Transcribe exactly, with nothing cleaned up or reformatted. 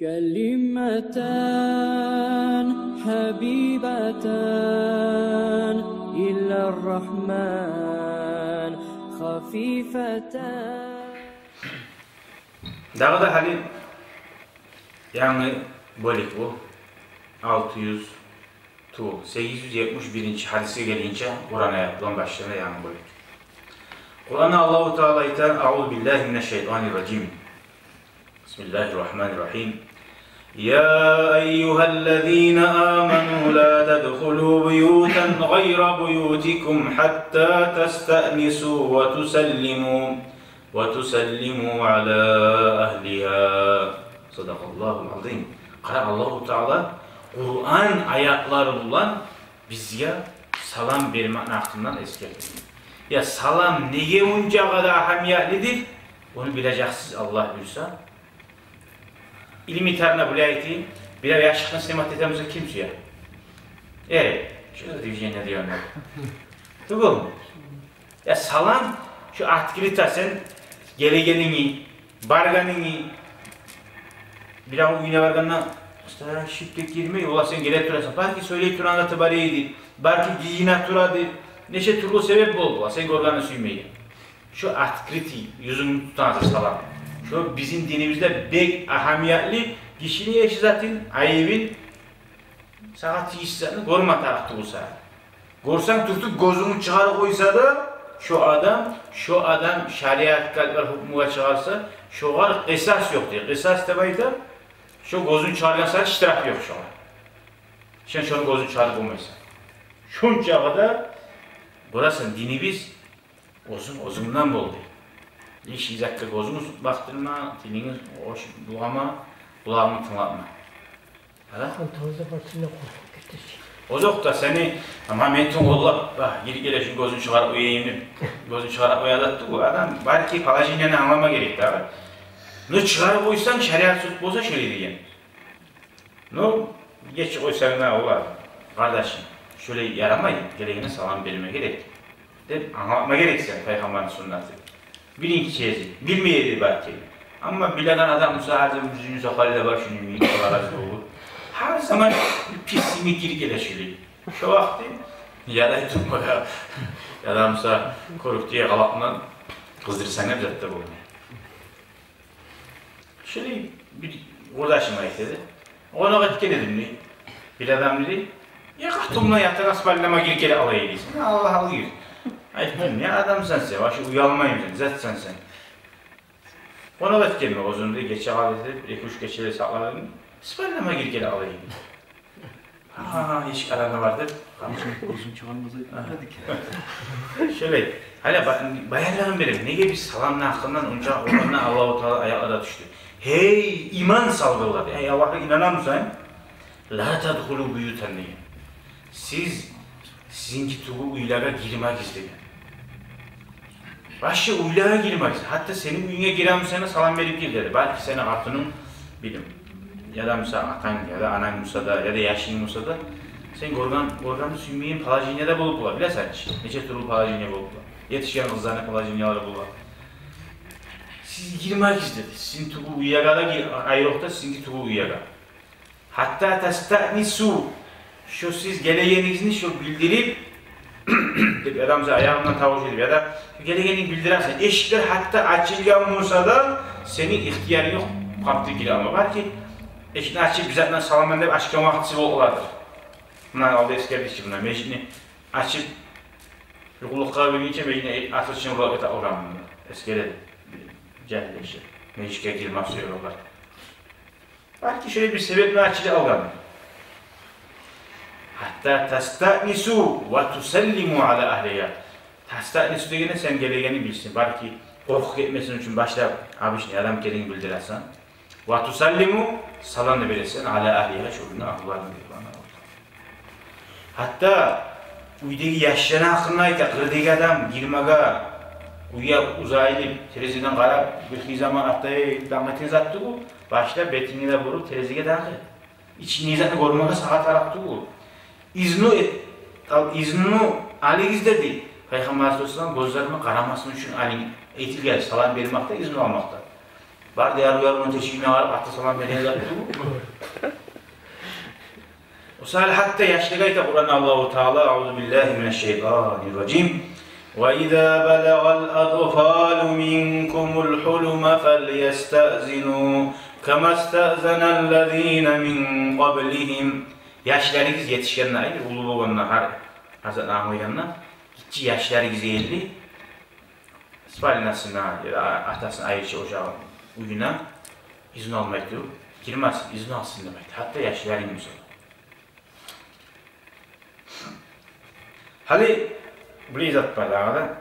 كلمتان حبيبتان إلى الرحمن خفيفتان. Дагъы да гьали янгы бёлюк бу. Алты юз ту, сегиз юз етмиш биринчи гьадисге гелгинче Къуран аят булан башлана янгы бёлюк. Къуранда Аллагьу Таала айта: أعوذ بالله من الشيطان الرجيم. بسم الله الرحمن الرحيم. يا أيها الذين آمنوا لا تدخلوا بيوتا غير بيوتكم حتى تستأنسوا وتسلموا وتسلموا على أهلها. صدق الله العظيم. Къара, Аллагьу Таала Къуран аятлары булан бизге салам бермекни гьакъындан эсгерди. Я салам неге мунча къадар агьамиятлыдыр? Ону билежексиз, Аллагь буюрса. Элементарно билейик, бирев яшыкъны снимать этемисе, ким сюе? Э, что за движение дегенде? Тюгюлмю? Я салам, шу открыто сен гелегенинги, баргъанынги, биревню уьюне баргъанда, старайся шип деп гирмей, ола сен геле турасан. Балки сёйлей турагъан заты бар эди, балки гийине тура эди. Нече тюрлю себеп болуп бола сен гёргенни сюймейген. Шу открытый, юзюнгню тутагъан салам. Шу бизин динибизде бек агьамиятлы, гишини эч затын, айыбын, сагъа тийишсиз затны гёрме тарыкъ тюгюл сагъа. Гёрсенг, тюртюп гёзюнгню чыгъарып къойса да, шо адам, шо адам шариат къалиб бар гьукмугъа чыгъарса, шогъар къисас ёкъ дей. Къисас деп айта, шо гёзюн чыгъаргъан сагъа штраф ёкъ шогъар. Сен шону гёзюн чыгъарып болмайсан. Шонча къадар, гёресен, динибиз оьзюнг оьзюнгден бол дей. Эч затгъа гёзюнгню бакъдырма, тилингни къошуп булгъама, къулагъынгны тынглатма. Ала? Сон тавза бар, сенден къоркъуп гетер чи. Озокъда, сени, амма мен тюгюл оллап, а, гирип геле, шуну гёзюн чыгъарып къояйым деп, гёзюн чыгъарып къоя зат тюгюл. Адам балки положениени англама герек дагъы. Ну, чыгъарып къойсанг, шариат суд болса, шолай деген. Ну, гечип къойсанг да, олар, къардашым, шолай ярамай, гелегенде салам берме герек деп англатма герексен, Пайхаммарны суннаты. Биринчи чези, билмей эди балки. Амма билеген адам буса, гьазир юзюню сокъалы да бар, шуну мени къалагъаз болуп. Гьар заман бир пис йимик гирип геле шолай. Шо вакъти ярай турмагъа, яда буса кёрюп тие къалакъман, къыздырсанг да бир зат да болмай. Шолай бир къурдашым айта эди. Къонакъ этген эдим дей. Бир адам дей: «Я, къатынымны ятагъан спальнама гирип геле алай эдим». Аллагь алгъыр. Айтдым: «Не адамсан сен, вообще уялмаймысан, затсан сен?» Къонакъ этгенмен оьзюн де, гече къалды деп, эки-уьч гечелер сакъладым. Спальнама гирип геле алай эдим. Гьа, эшик арада бар деп. Гьа. Оьзюн чыгъармас эди. Гьа. Шолай. Гьали ба-, баянлагъан берем. Неге биз саламны гьакъындан онча Къуранда Аллагьу Таала аятлар да тюшдю. «Гьей, иман салгъанлар», эй, Аллагьгъа инанамысан? «Ла тадхулу буютан», деген. Сиз сизинки тюгюл уьйлеге гирмегиз деген. Башгъа уьйлеге гирмегиз. Гьатта сени уьюнге гиремисен, салам берип гир деди. Балки сени къатынынг, билим, яда буса атанг, яда ананг буса да, яда яшынг буса да, сен гёрген, гёргенни сюймейген положениеде болуп бола, билесен чи. Нече тюрлю положение болуп бола. Етишген къызланы положениелери бола. Сиз гирмегиз деди. Сизин тюгюл уьйге де гир-, айрокъда сизинки тюгюл уьйге. «Гьатта тастаънису». Шо сиз гелегенигизни шо билдирип, деп, яда буса аягъындан тавуш этип, яда гелегенинг билдиресен. Эшиклер гьатта ачылгъан буса да, сени ихтиярынг ёкъ къапдыр гире алма. Балки эшикни ачып, бир затдан саламан деп ачгъан вакътиси болуп къаладыр. Муна алда эсгердик чи, муна межитни ачып, къуллукъгъа бергинче межитни ачгъынча урап эте алгъан, эсгере жагьил гиши. Межитге гирме сюе олар. Балки шолай бир себеп булан ачылып къалгъан. «Гьатта тастаънису ва тусаллиму ала агьлигьа». «Тастаънису» дегенде сен гелегенни билсин. Балки къоркъуп гетмесин учун башлап, обычный адам экенинги билдиресен. «Ва тусаллиму», салам да бересен, «ала агьлигьа», шо уьйню агьлюлерине деп. Гьатта уьйдеги яшланы гьакъында айта, къырдагъы адам гирмеге, уьйге узайылып, терезеден къарап, бир хыйы заман аттай дагъы этеген зат тюгюл, башлап бетинги де буруп терезеге дагъы. Ичинде затны гёрмеге сагъа тарыкъ тюгюл. Изну эт-, ал-, изну алыгъыз деди. Пайхаммар саллаллагьу алайгьи ва саллам гёзлериме къарамасын учун алынг, этилген салам бермекде, изну алмакъда. Бар дияр-уярына, тешигине барып, ата салам береген зат тюгюл. О саялы гьатта яшлагъа айта Къуранда Аллагьу Таала: «Аузу биллагьи минашшайтанир-ражим. Ва иза балагъал атфалу минкумул хьулума фальястаъзину кама стаъзанал лазина мин къаблигьим». Яшларыгъыз етишгенде, ай, уллу болгъанда, гьар, гьар затны англайгъанда, гиччи яшларыгъыз ерли спальнясына, яда атасына, айрыча ожагъын, уьюне изну алмай туруп гирмесин, изну алсын деп айта. Гьатта яшларынг буса. Гьали булай зат бар дагъы да.